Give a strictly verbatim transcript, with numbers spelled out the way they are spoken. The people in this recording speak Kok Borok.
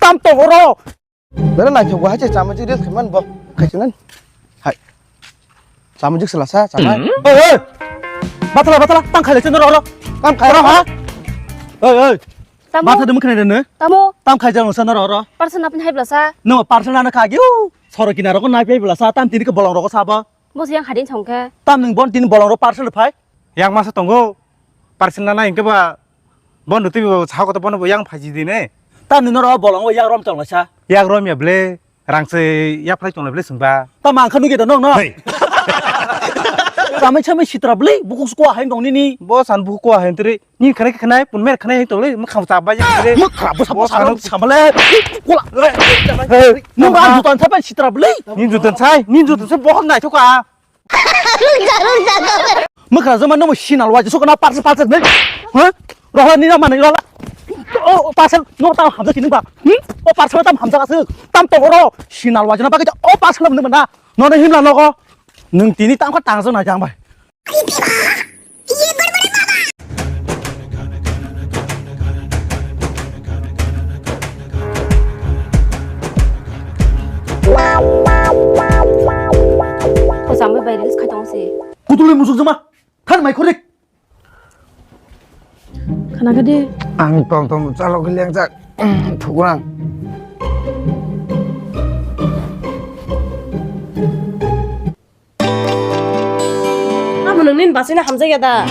tam tongo oro. Bera naithok bo hai se chamajik ril khaiman bo. Khaichungan. Hai. Chamajik sela sa chamai. Oi, oi. Batala, batala, tang khailai chunor oro. Tam khairo ha? Oi, oi. Tamo. Batha dum khnai dene. Tamo. Tam khai jang sa nor oro. Parcel napin hai blasa. No, parcel nana kha giu. Soro kinaro ko nai pai blasa. Tam tini ke bolong roko sabo. Bos yang hadin thongkhe. Tam ning bon tini bolong ro parcel phai. Yang masa tongo. Parcel nana ingke ba. Bon ruti bo sa ko to bon bo yang phaji dine. Tam ni noro bolong yang rom chong sa. Yang rom ya ble. Rang se ya phrai chong le ble sungba. Tam ang kha nugi da nong no. Hey. Kamai chamai sitra ble. Buku skua hai dong nini. Bo san buku hai tri. Ni khana khana pun mer khana hai to le. Mkham sa ba ya tre. Mkhra bo sa bo sa samale. Kola. Hey. Nung ang jutan sa bai sitra ble. Ni jutan sai. Ni jutan sai bo nai thoka. Mukra joma nomo sinal wajak sokna parcel parcel nei. Ha? Rohla ni na mani rohla. O parcel no tam hamjak kini ba. Hmm? O parcel tam hamjak asuk. Tam togoro sinal wajak na bagwi o parcel mani mana. Nono himla nogo. Nung tini tam kha tangjak na jang bai. Ko sambai bai reels khai tong se. Kutulwi musuk joma. Than mai khorik. Khana kha de. Ang tong tong chalok khe lengjak. Thukurang. Amo nung nini basai no hamjak ya da?